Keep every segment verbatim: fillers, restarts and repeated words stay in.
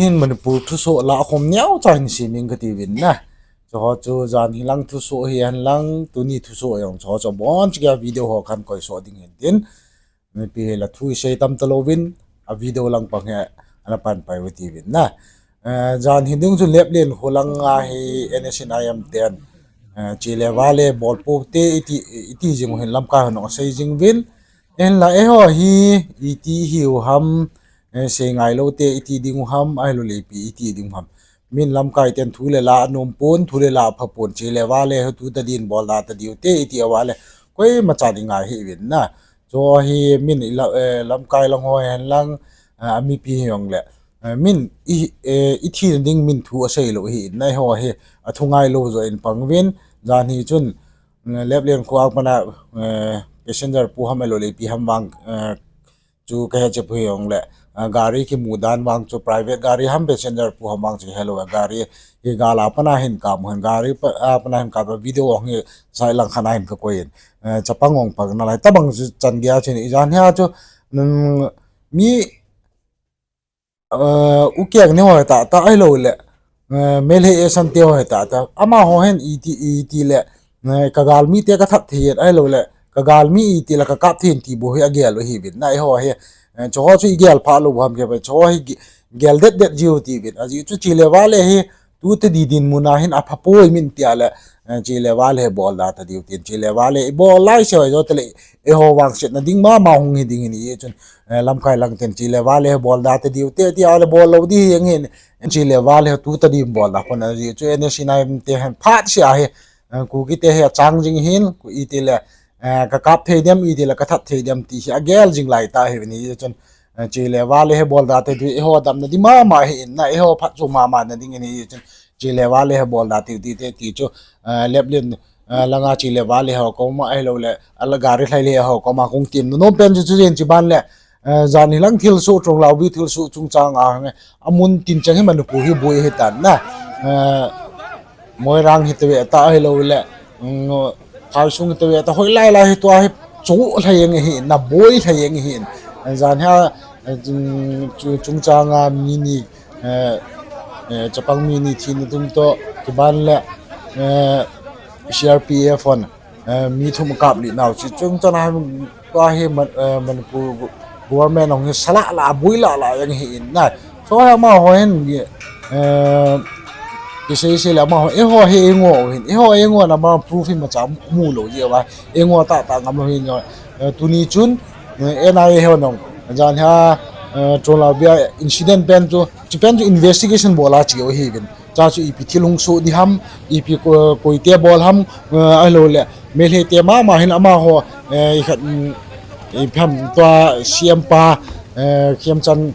Hin Manipur thusoh lah khom neocha hin siming kati uvin na. Chuho chu jan hilang thusoh hihen lang tuni thusoh jong chuho chu abonchauva video ho kahin koisoh ding ahin tin. Mipi hila thu isei tam talouvin, a video lang pang hi ana pan pai uve ti uvin na. Eh, jan hi ding chun Leplen kho langa hi N S C N I M ten, eh, che le vale bol pou te iti, iti jing u hin lamkai hon asei jing uvin. Hinla eiho hi iti hiu ham, eh, sei ngailou te iti ding u ham, ahilou le ipi iti ding u ham. Min lamkai ten thu le la anom pon, thu le la apha pon, che le vale ho tu tadin bol da tadiu te iti a vale. Koima chan ingai hih uvin na. Chuho hi min ila, eh, lamkai lang ho hihen lang, eh, amipi hijongle. Eh, min i, eh, ithina ding min thu asei lou ahin na eiho hi, athu ngailou joh in pang uvin, jan hi chun, eh, Leplen kho a pat a, eh, passenger pu ham ahilou le ipi ham vang, eh, chu kahe chep u hijongle, ah, gari kimu dan vang chu private gari ham passenger pu ham vang chu helou a gari hi gal a pat a hin kap u hin gari pa, a pat a hin kap a video ong hi sai lang khat a hin kakoi in, eh, chapang ong pang nalai tabang chu chan gei a chun ijan hia chu, um, mi, eh, ukeng ni ho hi tah tah ahilou le, eh, Meitei esan te ho hi tah tah. Amaho hin iti, iti le, eh, ka galmi te kathat thei in ahilou le, ka galmi iti le kakap thei in ti bou hi agel u ahi uvin na eiho hi, eh, chuho chu igel pha lou ham kei, chuho hi gi-, gel det det jiu ti uvin. Ajeh chu che le vale hi, tu tadi dinmun a hin apha poi min tia le, eh, che le vale bol da tadiu tin che le vale ibol lai se ho jo te le, eiho vangsetna ding mama hung hi ding ahi chun, eh, lamkai lang ten che le vale bol da tadiu te tia le bol lou di hi ahin, che le vale tu tadi bol da pon ajeh chu N S C N I M te hin phat se ahi, eh, Kuki te hi achang jing hin, ku iti le, eh, kakap thei dem, iti le kathat thei dem ti hi agel jing lai ta hi uvin ahi chun, eh, che le vale bol da tadiu eiho damna di mama hi in na eiho phatchom mama na ding ahi chun, che le vale bol da tadiu ti te ti chu, eh, Leplen, eh, langa che le vale ho koma ahilou le, ala gari lhai le ho koma kong tin nom pen chu chu jen chi ban le, eh, jan hilang thilsoh Chonglaubi thilsoh chungchang a hang, amun tin chang hi Manipur hi boi hi tan na. Eh, Moirang hi te ve ta ahilou le, um, Phaisung hi te ve ta hoilai lai hi tua hi chu lhai jeng hi na boi lhai jeng hi. Eh, jan hia, eh, chung, chung, chungchang a mi ni, eh, eh, chapang mi ni thina ding toh, kiban le, eh, C R P F hon, eh, mi thum kap li nau chi chung chana tua hi Man-, eh, Manipur gu-, government ong hi sala la, bui la la jeng hi in na. Chuho hi amaho hin, eh, kisei sei le amaho, eiho hi eingo hin, eiho eingo na ma proof hi macha mu lou ji a, eingo ta ta ngam lou hin, eh, tuni chun, eh, N I A ho nong, jan hia, eh, Chonglaubi a incident pen chu, chi pen chu investigation bol a chi u hi vin. Cha chu ipi thil hung soh di ham, ipi ko-, koi te bol ham, eh, ahilou le, Meitei te mama hin amaho, eh, i khat, mm, ipi ham tua C M pa, eh, Khemchand,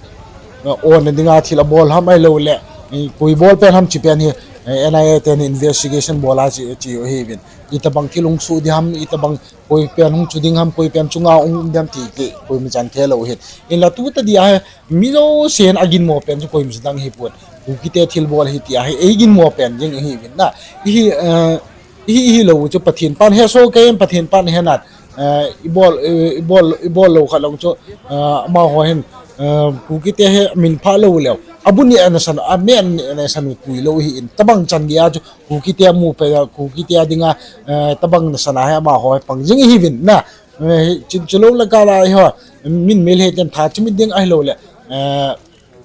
eh, on na dinga thil abol ham ahilou le, eh, koi bol pen ham chi pen hi, eh, N I A ten investigation bol a chi, chi u hi vin. Itabang thil hung soh di ham, itabang koi pen hung chu ding ham, koi pen chunga hung um dem ti, ti, koima chan thei lou hin. Hinla tu tadi a hi, mi jousen aginmo pen chu koima chu dang hi pon. Kuki te thil bol hi ti a hi, eiginmo pen jeng hi vin na. Hi, eh, hi, hi lou chu Pathen pan he so ke Pathen pan he nat. Eh, ibol, eh, ibol, ibol lou khat long chu, eh, amaho hin, eh, Kuki te hi min pha lou leu. Abu ni ana san, a men ni ana san u tui lou hi in. Tabang chan dia chu Kuki te mu pe, Kuki te dinga, eh, tabang na sana hi amaho pang jing hi vin na. Eh, chin chulou la ka la hi ho. Min Meitei ten tha chimit ding ahilou le. Eh,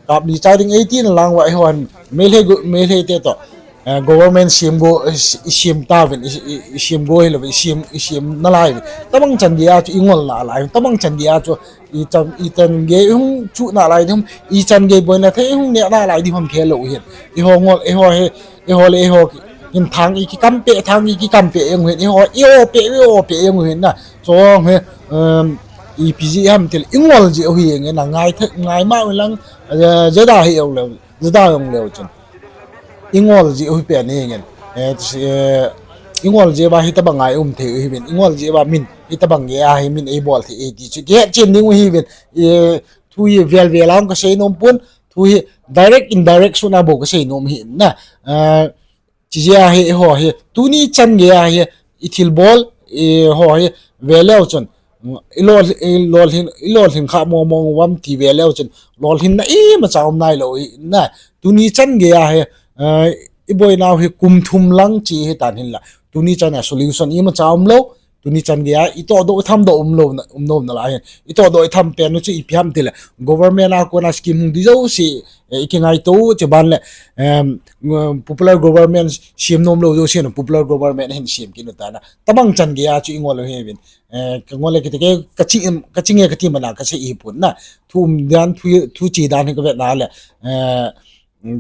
kap li cha ding eighteen lang wa hi ho. Meitei gu-, Meitei te to. Eh, government siam go, eh, si-, i siam ta vin, i, i, i siam go hilou, i siam, i siam na lai vin. Tabang chan dia chu i ngol na lai, tabang chan dia chu i chan, i chan gei hung chu na lai ding, i chan gei boina thei hung ne na lai ding ham thei lou hin. Eiho ngol, eiho hi, eiho le eiho hin thang i kikam pe, thang i kikam pe jeng hin, eiho, eiho pe, eiho pe jeng hin na. Chong hi, um, ipi ji ham thil, i ngol ji u hi jeng na, ngai the, ngai ma u lang, eh, jada hi jong leu, jada jong leu chun. I ngol ji u hi pen hi jeng in. Eh, ti si, eh, i ngol ji ba hi tabang ngai um thei u hi vin, i ngol ji ba min, hi tabang gei a hi min ei bol thei e ti chu, gei chen ding u hi vin, eh, thu hi vel vel a hung ka sei nom pon, thu hi direct indirect suna bou ka sei nom hi na. Eh, chi jia hi, eiho hi, tuni chan gei a hi, i thil bol, eiho hi, ve leu chun, ilolhin, ilolhin kha mong mong uvam ti ve leu chun, lolhinna imacha um nailou hi na. Tuni chan geiya hi, iboinau hi kum thum lang che hitan hinla, tuni chana solution imacha umlou. Tuni chan geiya itohdoh ithamdoh umlou, umlou nalai hin, itohdoh itham pen u chu ipi ham tile, government a kona scheme hung di jouse ikingaito u, chuban le popular government sem nomlou jouse nu popular government hin sem kit u tana. Tobang chan geiya chu ingol u hiuvin, kangol le kiti ke, kachinge kati mana kasei hipon na. Thu um dan, thu che dan hi kavetna le,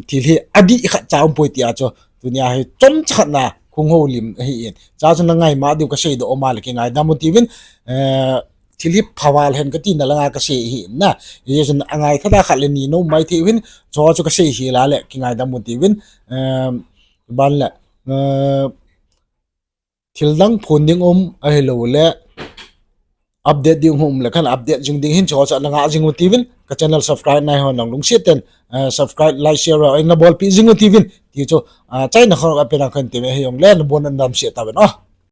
thil hi adih khatcha umpoi tia chu tunia hi chomcha khatna hung houlim ahin, cha chu nangaima diu kaseidoh um a le kingaidam u tiuvin. Thil hi phaval hen katina langa kasei ahin na. Hijeh chun angaithada khat le ni naum maithei uvin, chuho chu kasei hila le kingaidam u tiuvin. Ban le thil dang phon ding um ahiloule update ding um le khan update jing ding hin, chuho chu nangah jing u tiuvin, ka channel subscribe naihon nang lungset ten subscribe, like, share ho nabolpeh jing u tiuvin ti chu, achaina khat apena khan time hijongle nabon nadamsel tauvin o.